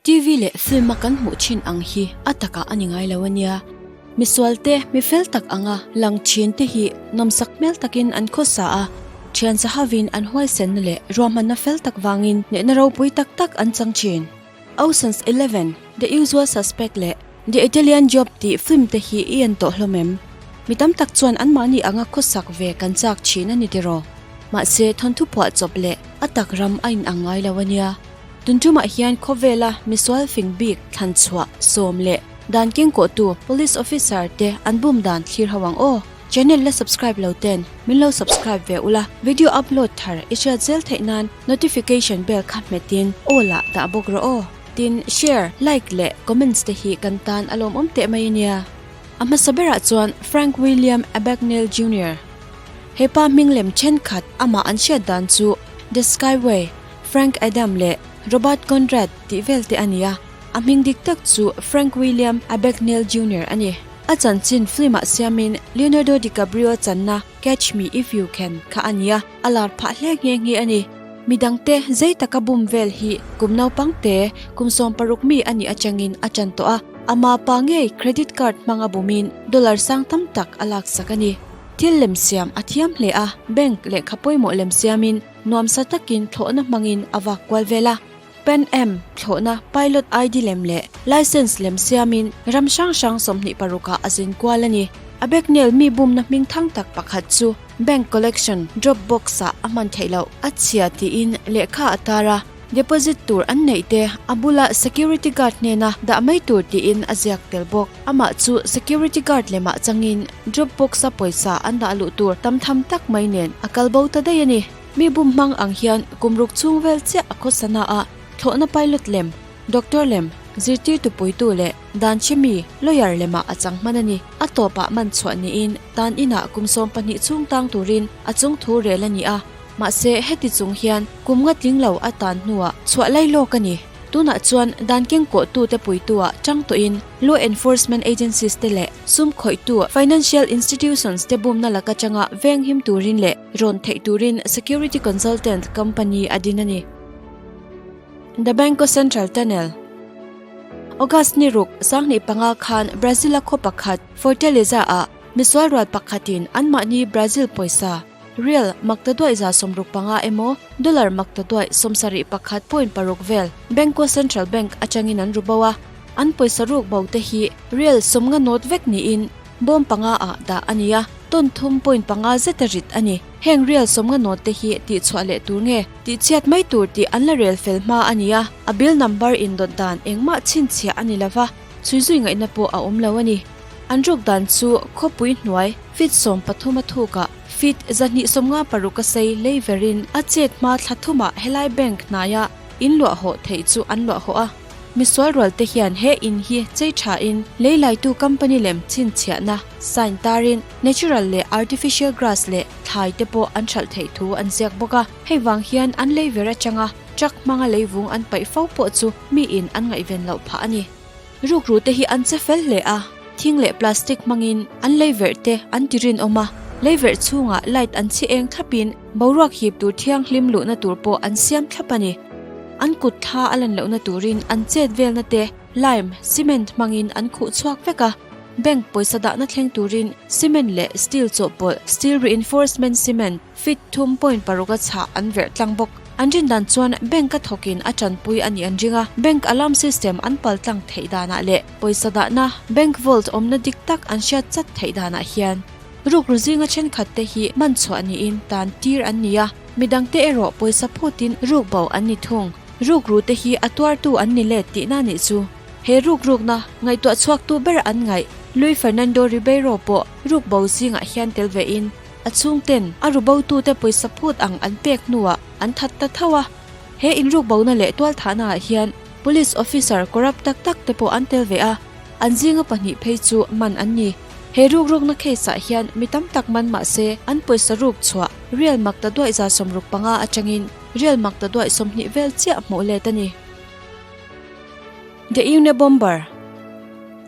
TV leh film a kan hmuh thin ang hi a takah a ni ngai lo a nia. Misual te, mi fel tak anga lang thin te hi nawmsak hmel takin an khawsa a, thian zahavin an huaisenna leh ruahmanna fel tak vangin hnehna ropui tak tak an chang thin. Ocean's Eleven, The Usual Suspect leh The Italian Job tih film te hi i en tawh hlawm em? Mi tam tak chuan anmahni anga khawsak ve kan chak thin a ni tiraw? Mahse, thawnthu phuah chawp leh a tak ram a inang ngai lo a nia. Tuntumah hian khawvela misual fing bik thlan chhuah sawm leh dan kengkawhtu Police Officer te an bum dan thlir ho ang aw. Channel la subscribe lo ten min lo subscribe ve ula, video upload thar i hriat zel theih nan notification bell kha hmetin all ah dah bawk rawh aw. Tin, share, like leh comments te hi kan tan a lawmawm teh mai ania. A hmasa berah chuan Frank William Abagnale Junior. He pa hming lem thenkhat amah an hriat dan chu The Skyway, Frank Adam leh Robert Conrad tih vel te a ni a, a hming dik tak chu Frank William Abagnale Junior a ni. A chanchin film-ah siamin Leonardo DiCaprio channa Catch Me If You Can kha a ni a, a lar phah hle nghe nghe a ni. Midangte zei taka bum vel hi kum naupang te kum 16 mi a nih atangin a chan tawh a, ama pa ngei credit card hmanga bumin dollar sang tam tak a laksak a ni. Thil lem siam a thiam hle a, bank lehkha pawimawh lem siamin nuamsa takin thlawhna hmangin a vak kual vel a. Pan Am thlawhna pilot ID lem leh license lem siamin ram hrang hrang 26 ah a zin kual a ni. A Bagnell mi bumna hming thang tak pakhat chu bank collection drop box ah a hman theih loh a chhia tiin lehkha a tar a. Deposit tur an neih te a bula security guard hnena dah mai tur tiin a ziak tel bawk. Amah chu security guard lemah changin drop box a pawisa an dah luh tur tam tham tak mai nen a kal bo ta daih a ni. Mi bum hmang ang hian kum ruk chhung vel chiah a khawsana a thlawhna pilot lem, doctor lem, zirtirtu puitu leh dan hre mi, lawyer lemah a chang hman a ni. A tawpah man chhuah niin tan inah kum 12 chhung tang turin a chung thu rel a ni a. Mahse, heti chung hian kum nga tling lo a tan hnuah chhuah lai lawk a ni. Tunah chuan dan kengkawhtute puituah tang tawhin law enforcement agencies te leh sum khawihtu financial institutions te bumna laka changa venghim turin leh rawn theih turin security consultant company a din a ni. The Banco Central Tunnel August ni ruk 2005 khan Brazil-a khaw pakhat Fortaleza-ah misual rual pakhatin anmahni Brazil pawisa Real maktaduai 65 emaw dollar maktaduai 71.6 vel Bangko Central Bank atangin an ru bo a, an pawisa ruk bo te hi Real 50 note vek niin bawm panga ah dah a ni a, ton 3.5 zeta rit a ni. Heng Real 50 note te hi tihchhuah leh tur nge tihchhiat mai tur tih an la rel fel hma a ni a, a bill number indawt dan engmah chhinchhiah a ni lova, chhui zui ngaihna pawh a awm lo a ni. An ruk dan chu khawpui hnuai feet 13 a thukah feet 256 a sei lei verin a chet hma thla thumah helai bank hnaia in luah hawh theih chu an luah hawh a. Misual rual te hian he in hi chei thain lei laitu company lem chhinchhiahna sign tarin natural leh artificial grass leh thlai te pawh an hralh theih thu an ziak bawk a. Hei vang hian an lei ver atanga truck hmanga leivung an paih fo pawh chu miin an ngaihven loh phah a ni. Rukru te hi an che fel hle a, thing leh plastic hmangin an lei verh te an ti rinawm a, lei verh chhungah light an chhi eng thlapin boruak hip tur thianghlim luhna tur pawh an siam thlap a ni. An kut thla a lan lohna turin an chet velna te lime, cement hmangin an khuh chhuak vek a, bank pawisa dahna thleng turin cement leh steel chawhpawlh, steel reinforcement cement, Feet 3.6 a chhah an verh tlang bawk. An rin dan chuan bank a thawkin a tanpui a nih an ring a, bank alarm system an pal tlang theih danah leh pawisa dahna bank vault awmna dik tak an hriat chat theih danah hian rukru zinga thenkhat te hi man chhuah niin tan tir an ni a, midangte erawh pawisa phutin ruk bo an ni thung. Rukru te hi a tuartu an ni let tihna nih chu. He rukrukna ngaihtuah chhuaktu ber an ngaih Luis Fernando Ribeiro pawh ruk bo zingah hian tel vein A chhungten a rubotute pawisa phut ang an pek hnuah an that ta tho a. He inrukbona leh tualthahnaah hian Police officer corrupt tak tak te pawh an tel ve a, an zinga pahnih phei chu man an ni. He rukrukna case ah hian mi tam tak man mah se an pawisa ruk chhuah rial mak ta duaih 65 atangin rial mak ta duaih 20 vel chiah hmuh let a ni. The Unabomber,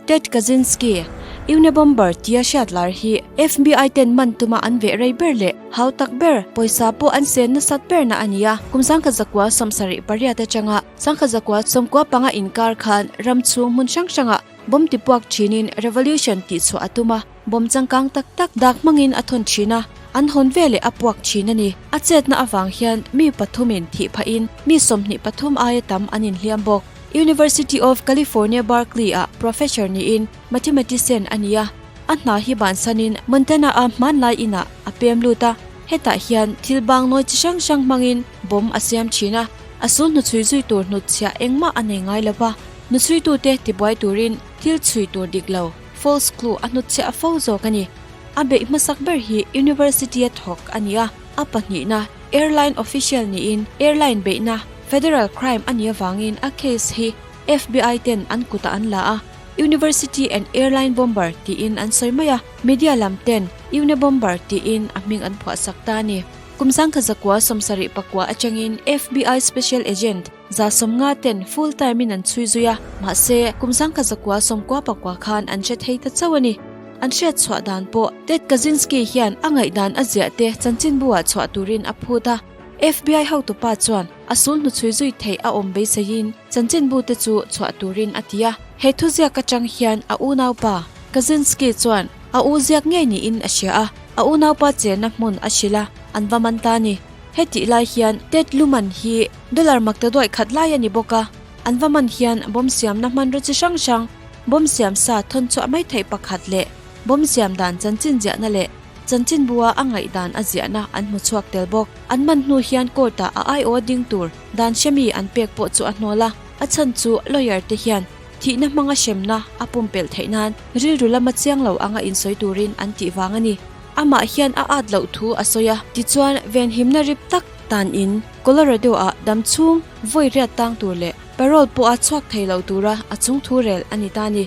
Ted Kaczynski, Unabomber tia hriat lar hi FBI ten man tuma an veh rei ber leh hau tak ber, pawisa pawh an sen nasat berna a ni a. Kum 1978 atanga 1995 inkar khan ram chhung hmun hrang hrangah bomb tipuak thinin revolution tihchhuah a tum a. Bomb changkang tak tak dak hmangin a thawn thin a, an hawn veleh a puak thin a ni. A chetna avang hian mi pathumin thih phahin mi 23 aia tam an inhliam bawk. University of California Berkeley-ah professor niin mathematician a ni a, a hna hi bansanin Montana-a hmanlai inah a pem lut a, hetah hian thil bangnawi chi hrang hrang hmangin bomb a siam thin a, a sul hnuchhui zui tur hnutchhiah engmah a nei ngai lo va, hnuchhuitute tibuai turin thil chhui tur dik lo. False clue a hnutchhiah fo zawk a ni. A beih hmasak ber hi University a thawk a ni a, a pahnihna airline official niin airline beihna federal crime a nih avangin a case hi FBI ten an kutah an la a, University and Airline Bomber tiin an sawi mai a, media lam ten Unabomber tiin a hming an phuahsak ta a ni. Kum 1974 atangin FBI special agent 150 ten full time in an chhui zui a, mahse kum 1994 khan an hre thei ta chauh a ni. An hriat chhuah dan pawh Ted Kaczynski hian a ngaihdan a ziah te chanchinbu ah chhuah turin a phut a. FBI hotupa chuan a sul hnuchhui zui theih a awm beiseiin chanchinbu te chu chhuah turin a ti a. He thuziak atang hian a unaupa Kaczynski chuan a u ziak ngei niin a hria a, a unaupa chenna hmun a hrilh a, an va man ta a ni. Hetih lai hian Ted Luman hi dollar makta duaih khat lai a ni bawk a, an va man hian bomb siamna hmanraw chi hrang hrang, bomb siam sa thawn chhuah mai theih pakhat leh bomb siam dan chanchin ziahna leh chanchinbua a ngaihdan a ziahna an hmu chhuak tel bawk. An man hnu hian court-ah a aiawha ding tur dan hremi an pek pawh chu a hnawl a, a chhan chu lawyer te hian thihna hmanga hremna a pumpelh theih nan rilru lama chiang lo anga insawi turin an tih vang a ni. Amah hian a at loh thu a sawi a, tichuan venhimna rip tak tan in Colorado-ah dam chhung vawi riat tang tur leh parole pawh a chhuak thei lo tura a chung thu rel a ni ta ni.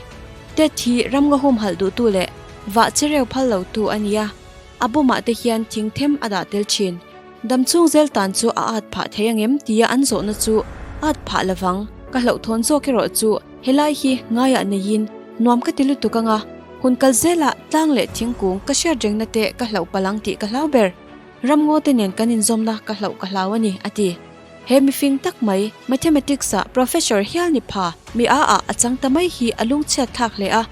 Ted hi ramnga humhalh duhtu leh vah che reu phal lotu a ni a, a bawmah te hian thing them a dah tel thin. Dam chhung zel tan chu a at phah thei angem tia an zawhna chu at phah lovang, ka hlauhthawn zawk erawh chu helai hi ngaiah neiin nuam ka ti lutuk anga, Hun kal zelah tlang leh thingkung ka hriat rengna te ka hlauh palh ang tih ka hlau ber. Ramngaw te nen kan inzawmna ka hlauh ka hlau a ni, a ti. He mifing tak mai, Mathematics-ah Professor hial ni pha, mi a ah a chang ta mai hi a lungchhiat thlak hle a.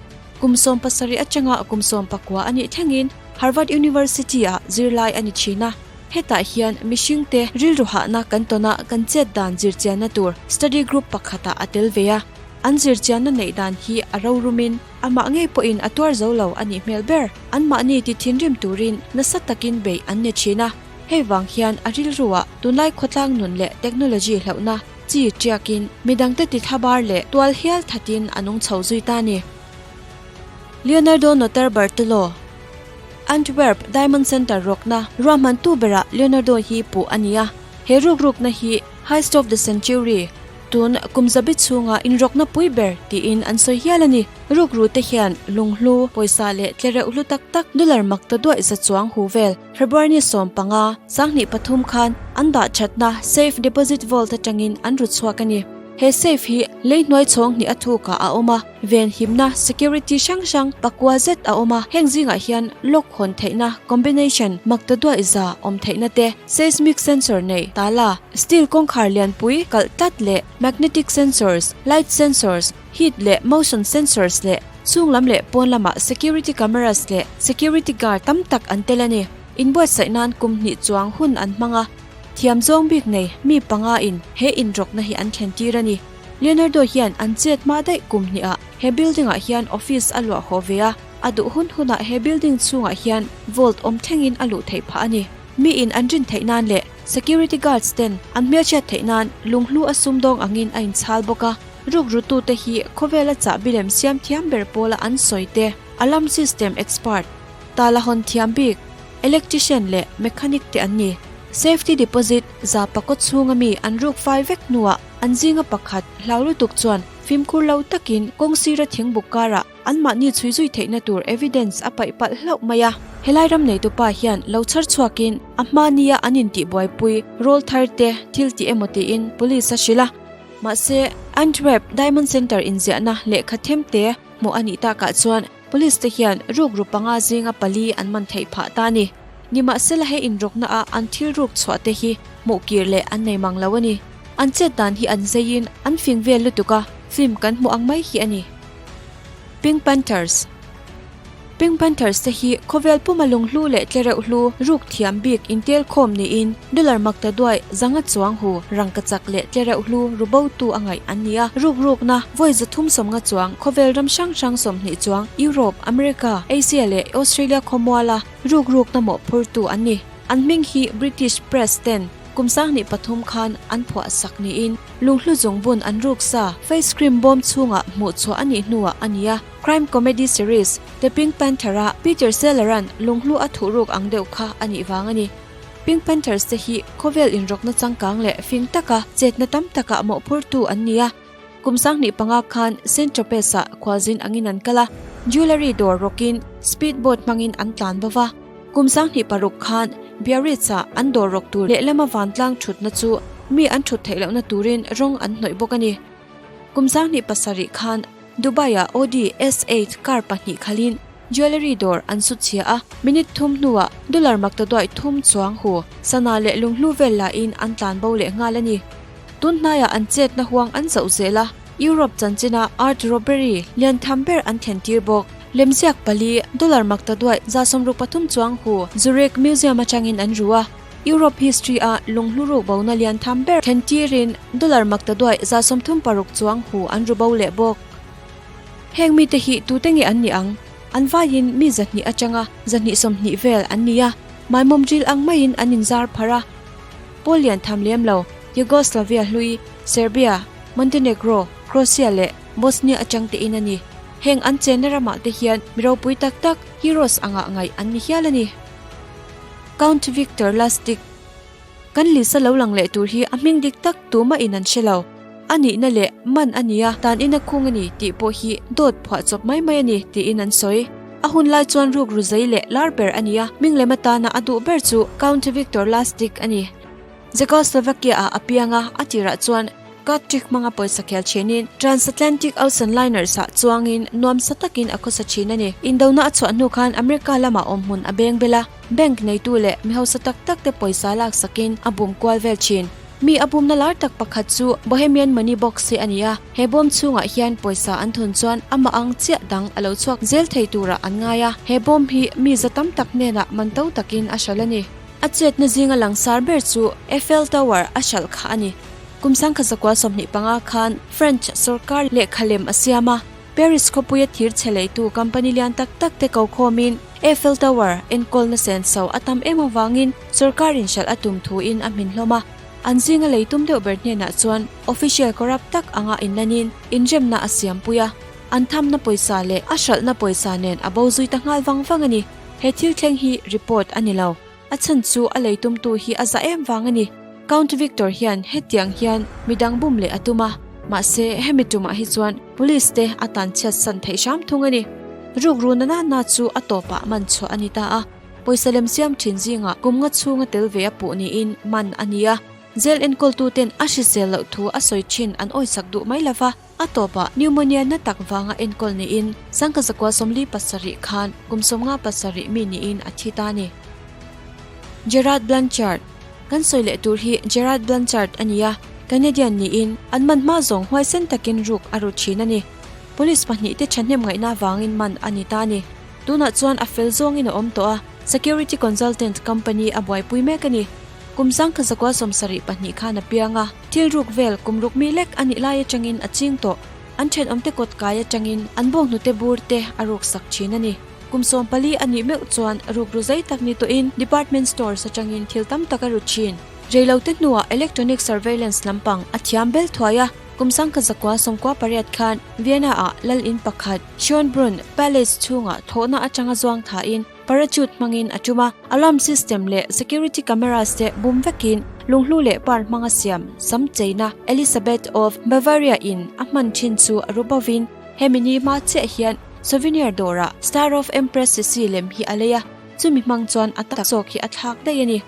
Kum 17 atanga kum 19 a nih thlengin Harvard University-ah zirlai a ni thin a. Hetah hian mihringte rilru hahna kan tawn a kan chet dan zirchianna tur study group pakhatah a tel ve a. An zirchianna neih dan hi a rorumin Amah ngei pawhin a tuar zo lo a nih hmel ber. Anmahni ti thinrim turin nasa takin beih an ni thin a, hei vang hian a rilruah tunlai khawtlang nun leh technology hlauhna chi tiakin midangte ti thlabar leh tual hial thatin a nung chho zui ta a ni. Leonardo Notarbartolo, Antwerp Diamond Centre rawkna ruahmantu berah Leonardo hi puh a ni a, he rukrukna hi Heist of the Century, Tun kum zabi chhunga inrawkna pui ber tiin an sawi hial a ni. Rukru te hian lunghlu, pawisa leh tlereuh hlu tak tak dollar mak ta duaih za chuang hu vel February ni 15, 2003 khan an dah thatna safe deposit vault atangin an ru chhuak a ni. He safe hi lei hnuai chhawng hnih a thukah a awm a, ven himna security hrang hrang pakua zet a awm a, heng zingah hian lock hawn theihna combination mak ta duaih za awm theihna te, seismic sensor nei tala, steel kawngkhar lianpui kalh tlat leh magnetic sensors, light sensors, heat leh motion sensors leh chhung lam leh pawn lamah security cameras leh security guard tam tak an tel a ni. Inbuatsaih nan kum hnih chuang hun an hmang a, thiam zawng bik nei mi panga in he inrawkna hi an thlen tir a ni. Leonardo hian an chet hma daih kum hnihah he building ah hian office a luah haw ve a, a duh hun hunah he building chhungah hian vault awm thlengin a luh theih phah a ni. Mi in an rin theih nan leh security guards ten an hmelhriat theih nan lunghlu a sumdawng angin a inchhal bawk a. Rukrutute hi khawvela chahbi lem siam thiam ber pawla an sawi te, alarm system expert, tala hawn thiam bik, electrician leh mechanic te an ni. Safety deposit zapakaw chhunga mi an ruk fai vek hnuah an zinga pakhat hlau lutuk chuan fimkhur lo takin kawng sira thingbuk karah anmahni chhui zui theihna tur evidence a paih palh hlauh mai a. Helai ram neitupa hian lo chhar chhuakin a hma nia an intihbuaipui rawl thar te thil tih emaw tiin police a hrilh a. Mahse, Antwerp Diamond Centre inziahna lehkha themte hmuh a nih takah chuan. Police te hian rukru panga zinga pali an man theih phah ta a ni. Nimahsela he inrawkna a an thil ruk chhuah te hi hmuh kir leh an nei mang lo a ni. An chet dan hi an zeiin an fing vel lutuk a, film kan hmuh ang mai hi a ni. Pink Panthers Pink Panthers te hi khawvel puma lunghlu leh tlereuh hlu ruk thiam bik intel khawm niin dollar makta duai zanga chuang hu rangkachak leh tlereuh hlu ru botu a ngaih an ni a. Ruk rukna vawi 350 chuang khawvel ram hrang hrang 20 chuang Europe, America, Asia leh Australia khawmuala ruk rukna mawhphurtu an ni. An hming hi British Press ten kum 2003 khan an phuah sak niin lunghlu zungbun an ruk sa face cream bawm chhungah hmuh chhuah a nih hnuah a ni a. Crime comedy series The Pink Panther-a Peter Seller-a'n lunghlu a thuh ruk ang deuh kha a nih vang a ni. Pink Panthers te hi khawvel inrawkna changkang leh fing taka chetna tam takah mawhphurtu an ni a. Kum 2005 khan Saint Tropez-ah khualzin angin an kal a, jewellery dawr rawkin speed boat hmangin an tlan bo va. Kum 2006 khan Biarritz-ah an dawr rawk tur lehlama vantlang thutna chu mi an thut theih lohna turin rawng an hnawih bawk a ni. Kum 2007 khan Dubai-ah Audi S8 car pahnih khalhin jewellery dawr an su chhia a, minute thum hnuah dollar maktaduaih thum chuang hu sana leh lunghlu vel lahin an tlan bo leh nghal a ni. Tun hnaiah an chetna huang an zauh zel a, Europe chanchina art robbery lian tham ber an thlen tir bawk. Lemziak pali dollar maktaduaih 63 chuang hu Zurich Museum atangin an ru a. Europe history a lunghlu ruk bona lian tham ber thlen tirin dollar maktaduaih 36 chuang hu an ru bo leh bawk. Heng mite hi tute nge an nih ang? An vaiin mi 200 atanga 220 vel an ni a, maimawm ril ang maiin an inzar pharh a. Pawl lian tham lem lo, Yugoslavia hlui, Serbia, Montenegro, Croatia leh Bosnia atang te in a ni. Heng an chenna ramah te hian mi ropui tak tak, heroes angah ngaih an ni hial a ni. Count Victor Lustig Kan Lisa lo lang leh tur hi a hming dik tak tumah in an hre lo. A nihna leh man a nia, tan in a khung a ni tih pawh hi dawt phuah chawp mai mai a ni tiin an sawi. A hun lai chuan rukru zei leh lar ber a nia, hming lem atana a duh ber chu Count Victor Lustig a ni. Czechoslovakia ah a piang a, a tirah chuan card trick hmanga pawisa khel thinin Transatlantic Ocean Liners ah chuangin nuamsa takin a khawsa thin a ni. Indona a chhuah hnu khan America lamah awmhmun a beng bel a, bank neitu leh mi hausa tak tak te pawisa laksakin a bum kual vel thin. Mi a bumna lar tak pakhat chu Bohemian Money Box hi a ni a, he bawm chhungah hian pawisa an thun chuan amah ang chiah dang a lo chhuak zel thei turah an ngai a, he bawm hi mi za tam tak hnenah man to takin a hralh a ni. A chetna zinga langsar ber chu Eiffel Tower a hralh kha a ni. Kum 1925 khan French sorkar lehkha lem a siam a, Paris khawpuia thir chhe leitu company lian tak tak te ko khawmin Eiffel Tower enkawlna senso a tam em avangin sorkarin hralh a tum thuin a hmin hlawm a. An zinga lei tum deuh ber hnenah chuan official corrupt tak anga inlanin inremna a siampui a, an thamna pawisa leh a hralhna pawisa nen a bo zui ta nghal vang vang a ni. He thil thleng hi report a ni lo. A chhan chu a lei tumtu hi a za em vang a ni. Count Victor hian hetiang hian midang bum leh a tum a, mahse hemi tumah hi chuan police te a tan chhiat san theih hram thung a ni. Rukru na nana chu a tawpah man chhuah a ni ta a, pawisa lem siam thin zingah kum nga chhunga tel ve a puh niin man a ni a. Jail enkawltuten a hrisel loh thu a sawi thin an awisak duh mai lova. A tawpah pneumonia na tak vanga enkawl niin 1947 khan kum 57 mi niin a thi ta a ni. Gerard Blanchard Kan sawi leh tur hi Gerard Blanchard a ni a, Canadian niin an man hma zawng huaisen takin ruk a ru thin a ni. Police pahnih te thahnem ngaihna vangin man a ni ta a ni. Tunah chuan a fel zawngin a awm tawh a, security consultant company a buaipui mek a ni. Kum 1972 khan a piang a, thil ruk vel kum ruk mi lek a nih lai atangin a ching tawh. An thenawmte kawt kai atangin an bawnghnute bur te a ruk sak thin a ni. Kum 14 a nih meuh chuan rukru zei tak ni tawhin department stores atangin thil tam tak a ru thin. Reilote hnuah electronic surveillance lampang a thiam bel thuai a, kum 1998 khan Vienna-ah lal in pakhat Schönbrunn Palace chhungah thlawhna atanga zuang thain Parachute hmangin a tum a, alarm system leh security cameras te bum vekin lunghlu leh par hmanga siam sam cheina Elisabeth of Bavaria in a hman thin chu a ru bovin hemi ni hma chiah hian souvenir dawrah Star of Empress Sisi lem hi a lei a, chumi hmang chuan a tak zawk hi a thlak daih a ni.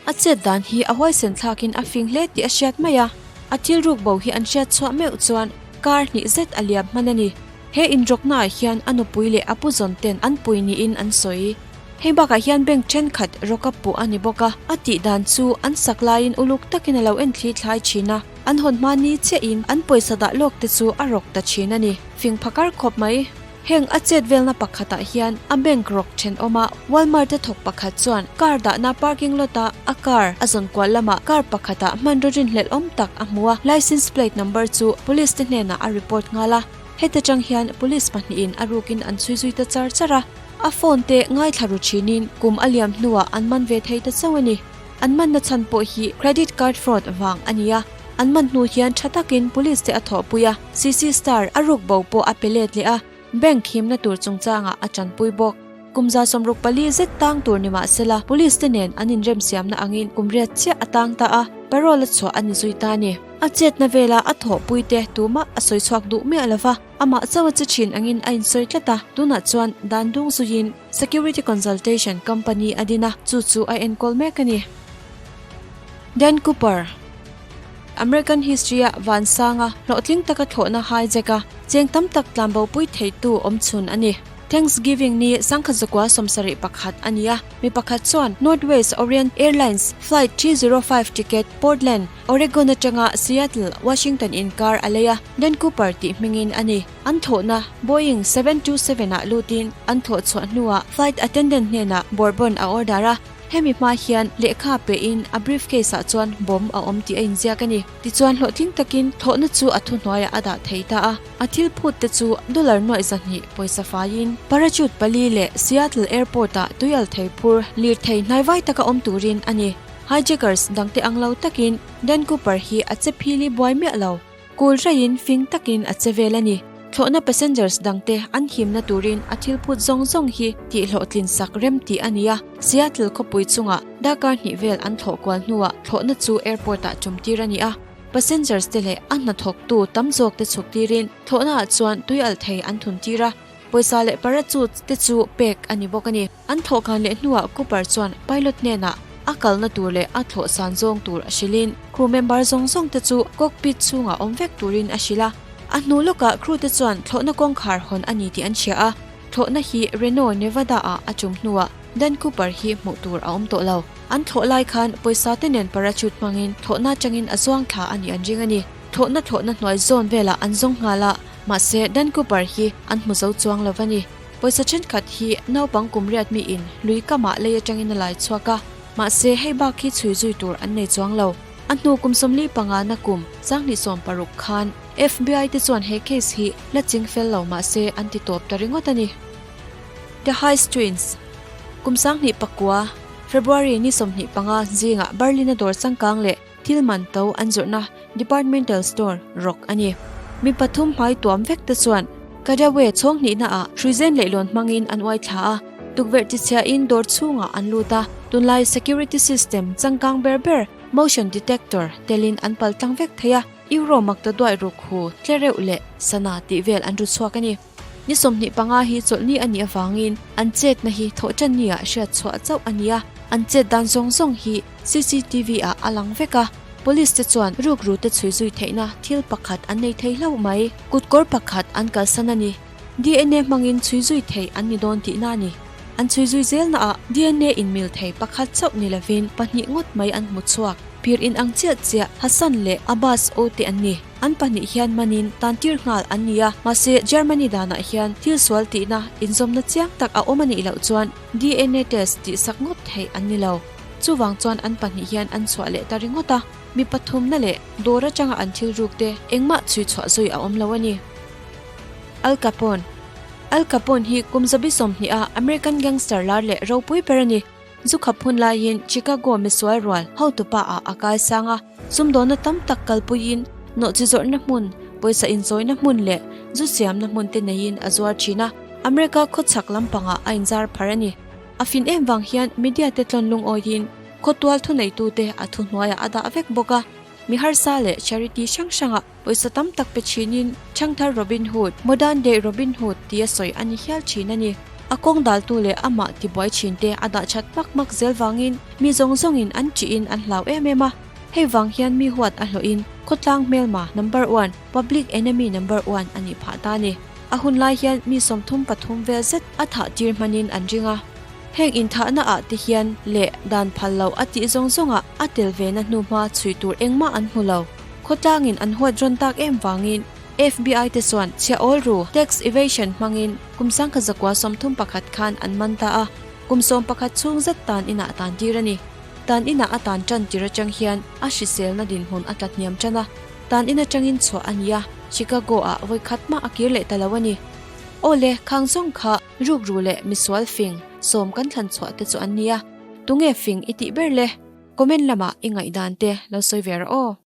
A chet dan hi a huaisen thlakin a fing hle tih a hriat mai a, a thil ruk bo hi an hriat chhuah meuh chuan kar hnih zet a liam hman a ni. He inrawknaah hian a nupui leh a puzawn ten an pui niin an sawi. Hei bakah hian bank thenkhat rawka puh a ni bawk a, a tih dan chu an sak laiin uluk takin a lo en thli thlai thin a, an hawn hma ni chiahin an pawisa dah lawk te chu a rawk ta thin a ni. Fing phakar khawp mai. Heng a chet velna pakhatah hian a bank rawk thenawma Walmart-a thawk pakhat chuan car dahna parking lot-a a car a zawn kual lamah car pakhatah hmanraw rinhlelh awm tak a hmu a, license plate number chu police te hnenah a report nghal a. Heta tang hian police pahnihin a rukin an chhui zui ta char char a, a phone te ngaithla ru thinin kum a liam hnuah an man ve thei ta chauh a ni. An manna chhan pawh hi credit card fraud vang a ni a, an man hnu hian tha takin police te a thawhpui a, CC Star a ruk bo pawh a pe let leh a, bank himna tur chungchangah a tanpui bawk. Kum 64 zet tang tur ni mahsela police te nen an inremsiamna angin kum riat chiah a tang ta a, parole a chhuah a ni zui ta a ni. A chetna vela a thawhpui te tumah a sawi chhuak duh miah lova, amah chauh a che thin angin a insawi tlat a, tunah chuan dan dung zuiin Security Consultation Company a din a, chu chu a enkawl mek a ni. Dan Cooper, American history-a vansanga hlawhtling taka thlawhna hijack a, cheng tam tak tlanbopui theitu awmchhun a ni. Thanksgiving ni 1971 a ni a, mi pakhat chuan Northwest Orient Airlines Flight 305 ticket Portland, Oregon atanga Seattle, Washington inkar a lei a, Dan Cooper tih hmingin a ni. An thawhna Boeing 727 ah lutin an thawh chhuah hnuah flight attendant hnenah bourbon a order a, hemi hma hian lehkha pehin a briefcase ah chuan bomb a awm tih a inziak a ni. Tichuan hlawhtling takin thawhna chu a thuhnuaiah a dah thei ta a, a thil phut te chu dollar nuaih 200 pawisa faiin parachute pali leh Seattle airport ah tuial thei phur lirthei hnaivai taka awm turin a ni. Hijackers dangte ang lo takin Dan Cooper hi a che phili buai miah lo. Kul raiin fing takin a che vel a ni. Thlawhna passengers dangte an himna turin a thil phut zawng zawng hi tihhlawhtlin sak rem tih a ni a. Seattle khawpui chungah darkar hnih vel an thlawh kual hnuah thlawhna chu airport-ah tumtir a ni a. Passengers te leh a hnathawktu tam zawk te chhuk tirin thlawhnaah chuan tui alh thei an thun tir a. Pawisa leh parachute te chu pek a ni bawk a ni. An thlawhkan leh hnuah Cooper chuan pilot hnenah a kalna tur leh a thlawh san zawng tur a hrilhin crew member zawng zawng te chu cockpit chhungah awm vek turin a hrilh a. A hnu lawkah crew te chuan thlawhna kawngkhar hawn a ni tih an hria a, thlawhna hi Reno, Nevada-ah a tum hnuah Dan Cooper hi hmuh tur a awm tawh lo. An thlawh lai khan pawisa te nen parachute hmangin thlawhna atangin a zuang thla a nih an ring a ni. Thlawhna thlawhna hnuai zawn velah an zawng nghal a, mahse Dan Cooper hi an hmu zo chuang lo a ni. Pawisa thenkhat hi naupang kum riat miin lui kamah lei atangin a lai chhuak a, mahse hei bak hi chhui zui tur an nei chuang lo. A hnu kum 45 na kum 2016 khan FBI te chuan he case hi la ching fel lo mahse an ti tawp ta ringawt a ni. The Heist Twins Kum 2009, February ni 25 zingah Berlin-a dawr changkang leh Thil man to an zawrhna departmental store rawk a ni. Mi pathum hmai tuam vek te chuan Kadawe chhawng hnihna ah hruizen leihlawn hmangin an uai thla a, tukverh tichhiahin dawr chhungah an lut a, tunlai security system changkang ber ber motion detector telin an pal tlang vek thei a, euro makta duai ruk hu tle reuh leh sana tih vel an ru chhuak a ni. Ni 25 hi chawlhni a nih avangin an chetna hi thawhtanni ah hriat chhuah chauh a ni a, an chet dan zawng zawng hi CCTV ah a lang vek a, Police te chuan rukru te chhui zui theihna thil pakhat an nei thei hlauh mai, kutkawr pakhat an kalsan a ni. DNA hmangin chhui zui theih an ni dawn tihna a ni. An chhui zui zelna ah DNA inmil thei pakhat chauh ni lovin pahnih ngawt mai an hmu chhuak. Phir in ang chiah chiah Hassan leh Abbas O te an ni. An pahnih hian manin tan tir nghal an ni a, mahse Germany danah hian thil sual tihna inzawmna chiang tak a awm a nih loh chuan DNA test tihsak ngawt theih an ni lo. Chuvang chuan an pahnih hian an chhuah leh ta ringawt a, mi pathumna leh dawr atanga an thil ruk te engmah chhui chhuah zui a awm lo a ni. Al Capone Al Capone hi kum 20 a American gangster lar leh ropui ber a ni. Zu khap hun laiin Chicago misual rual hotupa ah a kai sang a, sumdawnna tam tak kalpuiin nawhchi zawrhna hmun, pawisa inchawina hmun leh zu siamna hmun te neiin a zuar thin a, America khawchhak lampangah a inzar phar a ni. A fin em vang hian media te tlawn lungawiin khawtual thuneitute a thuhnuaiah a dah vek bawk a, mi harsa leh charity hrang hrangah Pawisa tam tak pe thinin Thangthar Robin Hood, Modern Day Robin Hood, tia sawi a ni hial thin a ni. A kawng daltu leh amah tibuai thinte a dah that hmak hmak zel vangin mi zawng zawngin an ṭihin an hlau em em a. Hei vang hian mi huat a hlawhin khawtlang hmelma number one, public enemy number one, a nih phah ta a ni. A hun lai hian mi 33 vel zet a thah tir hmanin an ring a. Heng inthahna ah te hian leh dan phal loh a tih zawng zawngah a tel ve na hnuhma chhui tur engmah an hmu lo. Khawtlangin an huat rawn tak em vangin FBI te chuan chhiah awl ru, tax evasion, hmangin kum 1931 khan an man ta a, kum 11 chhung zet tan inah tan tir a ni. Tan inah a tan tan tir atang hian a hriselna dinhmun a tla hniam tan a, tan in atangin chhuah a ni a, Chicago-ah vawi khat mah a kir leh ta lo a ni. Aw le, khang zawng kha rukru leh misual fing sawm kan thlan chhuah te chu an ni a, tunge fing i tih ber le? Comment lamah i ngaihdan te lo sawi ve rawh aw.